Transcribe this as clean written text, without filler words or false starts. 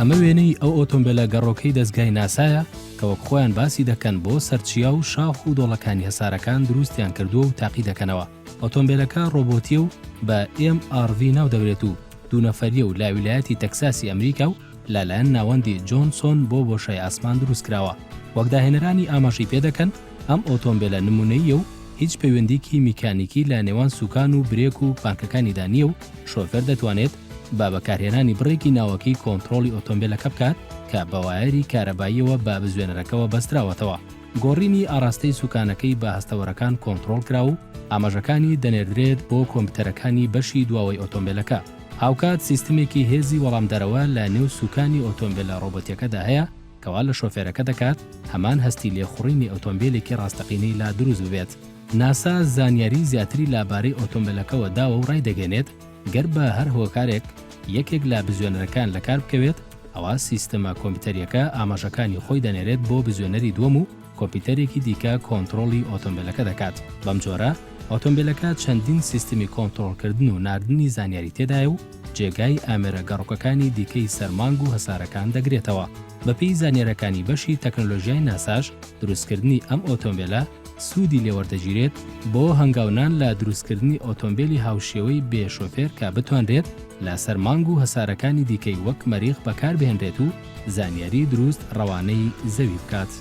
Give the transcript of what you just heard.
ئەمە وێنەی ئەو ئۆتۆمبێلە گەڕۆکەی دەزگای ناسایە کە وەک خۆیان باسی دەکەن بۆ سەر چیا و شاخ و دۆڵەکانی هەسارەکان دروستیان کردووە و تاقی دەکەنەوە. ئۆتۆمبێلەکە ڕۆبۆتییە و بە MRV ناودەبرێت و دوو نەفەرییە و لە ویلایەتی تەکساسی ئەمریکا و لەلایەن ناوەندی جۆنسۆن بۆ بۆشای ئاسمان دروستکراوە. وەک داهێنەرانی ئاماژەی پێدەکەن، ئەم ئۆتۆمبێلە نمونەییە و هیچ پەیوەندیکی میکانیکی لە نێوان سوکان و برێک و پانکەکانیدا نییە و شۆفێر دەتوانێت بە بەکارهێنانی بڕێکی ناوەکی کۆنترۆڵی ئۆتۆمبێلەکە بکات کە بە وایەری کارەباییەوە بە بزوێنەرەکەوە بەستراوەتەوە. گۆڕینی ئاڕاستەی سوکانەکەی بە هەستەوەرەکان کۆنترۆڵ کرا و ئاماژەکانی دەنێردرێت بۆ کۆمپیوتەرەکانی بەشی دواوەی ئۆتۆمبێلەکە. هاوکات سیستمێکی هێزی وەڵامدەرەوە لە نێو سوکانی ئۆتۆمبێلە ڕۆبۆتیەکەدا هەیە کە وا لە شۆفێرەکە دەکات هەمان هەستی لێخوڕینی ئۆتۆمبێلێکی ڕاستەقینەی لا دروست ببێت. ناسا زانیاری زیاتری لە بارەی ئۆتۆمبێلەکەوە داوە و ڕایدەگەیەنێت، گەر بە هەر هۆکارێک یەکێک لە بزوێنەرەکان لەکار بکەوێت، ئەوا سیستمە کۆمپیوتەرییەکە ئاماژەکانی خۆی دەنێرێت بۆ بزوێنەری دووەم و کۆمپیوتەرێکی دیکە کۆنترۆڵی ئۆتۆمبێلەکە دەکات. بەم جۆرە ئۆتۆمبێلەکە چەندین سیستمی کۆنترۆڵکردن و ناردنی زانیاری تێدایە و جێگای ئامێرە گەڕۆکەکانی دیکەی سەر مانگ و هەسارەکان دەگرێتەوە. بەپێی زانیارەکانی بەشی تەکنەلۆژیای ناساش، دروستکردنی ئەم ئۆتۆمبێلە سوودی لێوەردەگیرێت بۆ هەنگاونان لە دروستکردنی ئۆتۆمبێلی هاوشێوەی بێ شۆفێر کە بتوانرێت لە سەر مانگ و هەسارەکانی دیکەی وەک مەریخ بەکاربهێنرێت و زانیاری دروست ڕەوانەی زەوی بکات.